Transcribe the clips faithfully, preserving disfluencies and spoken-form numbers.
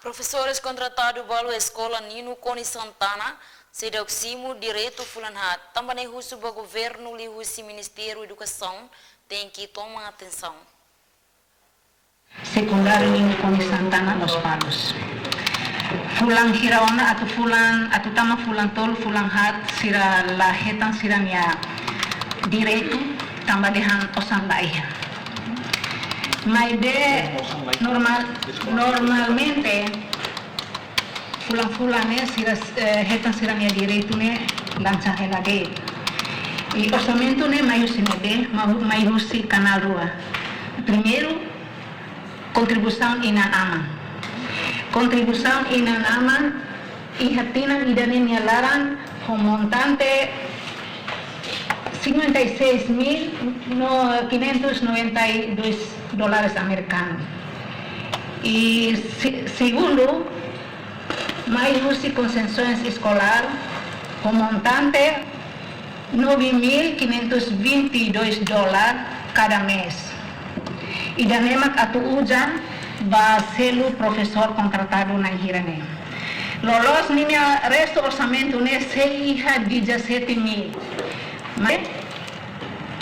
Profesores kontratadu balu Eskola Nino Konis Santana seidauk simu direitu fulan haat, tanba ne'e husu ba governu liuhusi Ministériu Edukasaun tenke toma atensaun. Sekundáriu Nino Konis Santana, Lospalos. Fulan hira ona, atu fulan, atu tama fulan tolu, fulan haat, sira la hetan sira-nia direitu, tanba dehan osan la iha. Maibé normal, normalmente, fulan-fulan ne'e sira, eh, hetan sira-nia direitu ne'e lansa hela de'it. I orsamentu ne'e mai husi ne'ebé, ma-, mai husi kanál rua. Primeiru, kontribuisaun inan-aman. Kontribuisaun inan-aman iha tinan ida-ne'e nia laran ho montante cinquenta e seis mil quinhentos noventa e dois dólares americanos. I se-, segundu, mai husi konsesoens eskolár ho montante nove mil quinhentos vinte e dois dólar kada mês. Ida-ne'e mak atu uza ba selu profesór kontratadu na'in hira ne'e. Loloos ninia restu orsamentu ne'e sei iha dezassete mil. Maibé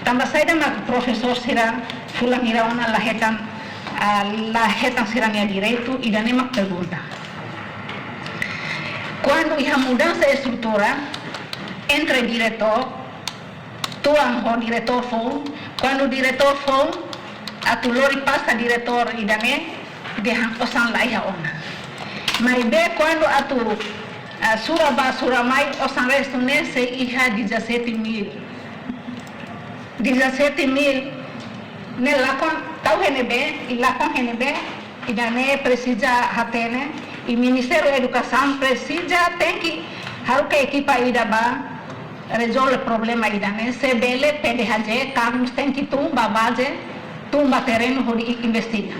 tanba saida mak profesór sira fulan hira ona la hetan, ah, la hetan sira-nia direitu, ida-ne'e mak pergunta. Kuandu iha mudansa estrutura entre diretór tuan ho diretór foun, kuandu diretór foun atu lori pasta diretór ida-ne'e, dehan osan la iha ona. Maibé kuandu atu, ah, sura bá sura mai, osan restu ne'e sei iha dezassete mil. Dezassete mil ne'e lakon tau iha ne'ebé, i lakon iha ne'ebé, ida-ne'e presiza hatene, i Ministériu Edukasaun presiza tenke haruka ekipa ida bá rezolve problema ida-ne'e, se bele P D H G, Carlos tenke tun ba baze, tun ba terrenu hodi investiga.